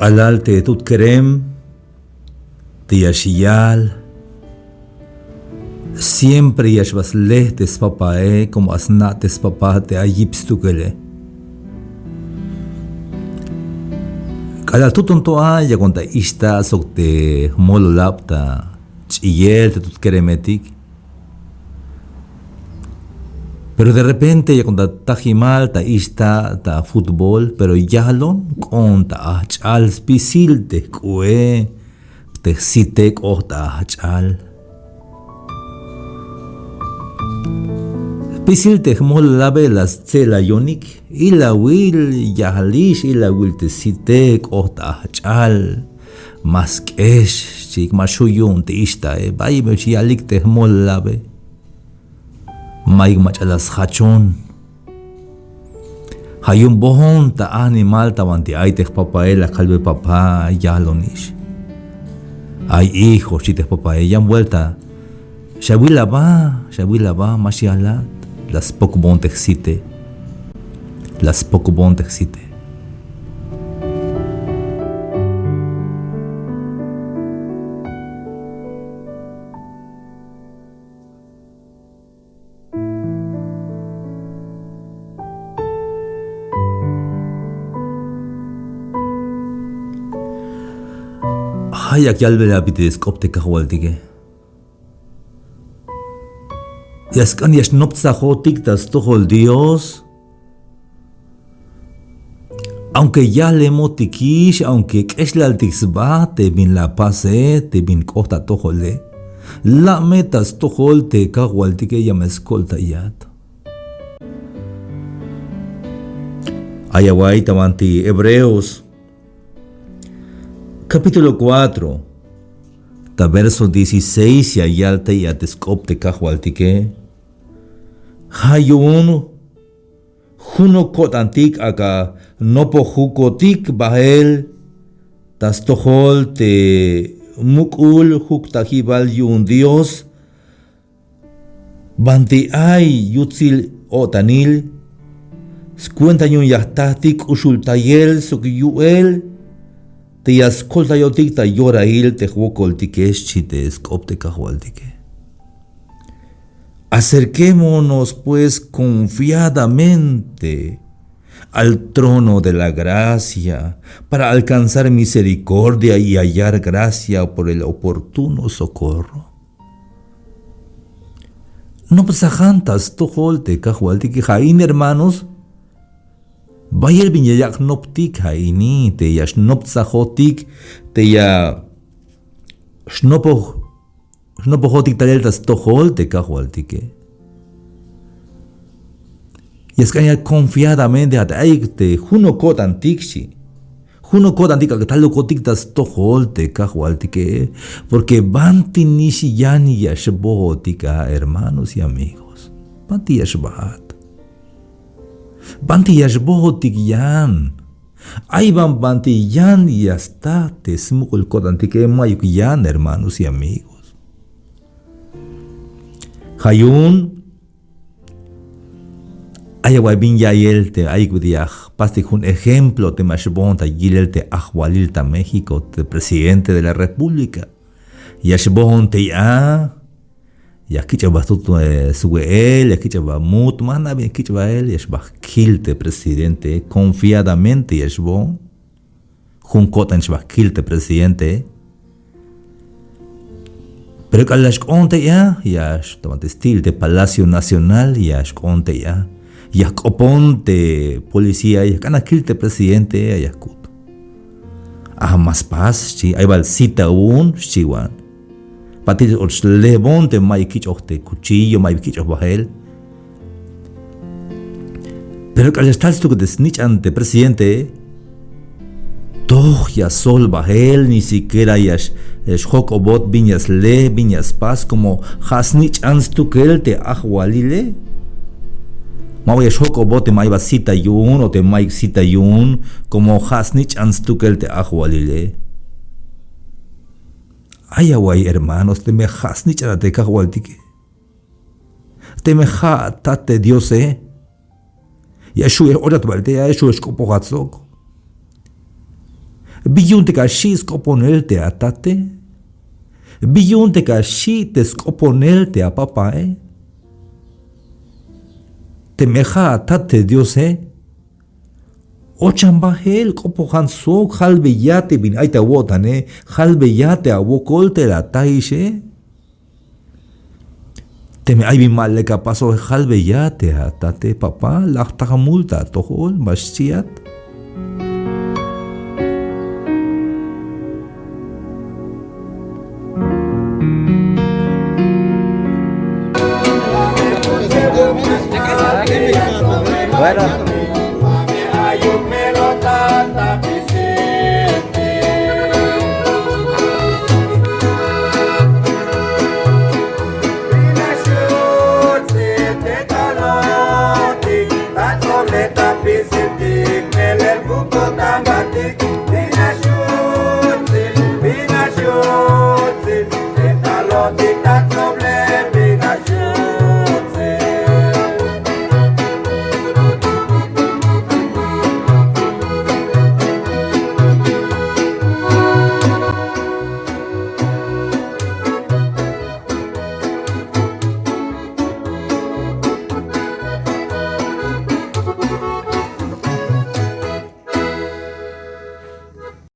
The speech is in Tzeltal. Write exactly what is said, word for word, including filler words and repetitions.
K'alal te tut kerem te ya xyal, siempre ya xba sle te spapae, como a sna' te spapa te ay yip stukele. K'alal tuton to a, yakon ta ixta' sok te jmololab ta ch'iyel te tut keremetik. Pero de repente yakon ta tajimal ta ixta' ta futbol, pero yalon k'oon ta ajch'al, spisil te jk'u'e, te jsite k'ot ta ajch'al. Spisil te jmololabe la stse'layonik, ilawil yalix, ilawil te jsite k'ot ta ajch'al. Ma sk'ex, xchiik, ma xju' yu'un te ixta'e, bayel me xyalik te jmololabe. Mayuk mach'a la sjachon. Ja' yu'un boon ta animal ta banti ay te jpapae, la kalbe: papa, yalonix. Ay hijo, xchi te jpapae, yan buelta. Xawil aba, xawil aba, ma xyalat. La spokbon te jsite. La spokbon te jsite. Ja' yak yalbel abi te sk'op te kajwaltike. Ya sk'an ya xnoptsajotik ta stojol Dios. Aunque yalemotikix, aunque k'exlaltik sba te bin la pase, te bin k'ot ta atojole, la' me ta stojol te kajwaltike, ya me skoltayat. Ay awa'y ta banti Hebreos capítulo cuatro, ta verso dieciséis, ya yal tey a te sk'op te kajwaltike. Ja' yu'un junok ko'tantik ak'a nopojukotik bael ta stojol te muk'ul juktajibal yu'un Dios, banti ay yutsil o'tanil, skuenta yu'un ya jtatik k'uxultayel sok yu'el te ya skoltayotik ta yorail te jwokoltike, xchi te sk'op te kajwaltike. Acerquémonos, pues, confiadamente al trono de la gracia para alcanzar misericordia y hallar gracia por el oportuno socorro. Noptsajan ta stojol te kajwaltike. Ja' in, hermanos, bayel bin ya yak' jnoptik ja' ini, te ya xnoptsajotik, te ya xnopoj, xnopojotik talel ta stojol te kajwaltike. Ya sk'an ya confiadamente, ja' te ay te junok ko'tantik, xchi. Junok ko'tantik ak'a talukotik ta stojol te kajwaltike, porque banti nix yan ya xbojotik a, hermanos y amigos. Banti ya xbaat. Banti ya xbojotik yan. Ay ban banti yan ya sta te smuk'ul ko'tantike, mayuk yan, hermanos y amigos. Ja' yu'un ay awa'y bin ya'iyel te ayuk bit'il ya jpastik jun ejemplo teme ya xboon ta yilel te ajwalil ta México, te presidente de la República. Ya xboon tey a, ya kich'oj ba stut, eh, swe'el, ya kich'oj ba mut, ma jna' bin ya kich'oj bael, ya xba jkil te presidente, confiadamente ya xboon. Jun ko'tan xba jkil te presidente. Pero k'alal ya xk'oon tey a, ya xtoman te sti'il te Palacio Nacional, ya xk'oon tey a. Ya jk'opon te policía, ya jk'an ya kil te presidente, ya jkut. Ajá, ma spas, xchi, ay bal cita u'un, xchiwan. Patil och lebon te mayuk kich'oj te cuchillo, mayuk kich'oj bael. Pero k'alal ya xtal stuk te snich'an te presidente, toj ya sol bael, ni siquiera ya x-, ya xjojk'obot bin ya sle, bin ya spas, como ja' snich'an stukel te ajwalile. Ma ba ya xjojk'obot te ma ay ba cita yu'un o te mayuk cita yu'un, como ja' snich'an stukel te ajwalile. Ay awa'y hermanos, teme ja' snich'anat te kajwaltike. Teme ja' atat te Diose. Ya xju' ya x-ochat bael tey a, ya xju' ya xk'opojat sok. Bi yu'un te ka xi' sk'oponel te atate? Bi yu'un te ka xi' te sk'oponel te apapae? Teme ja' atat te Diose, ochan bajel, k'opojan sok, jalbeya te bin ay ta awo'tane, jalbeya te awokol te la atajixe. Teme ay bin ma lek apasoje, jalbeya te atate: Papá, la jta jmul ta atojol, ma xchiat. Bueno.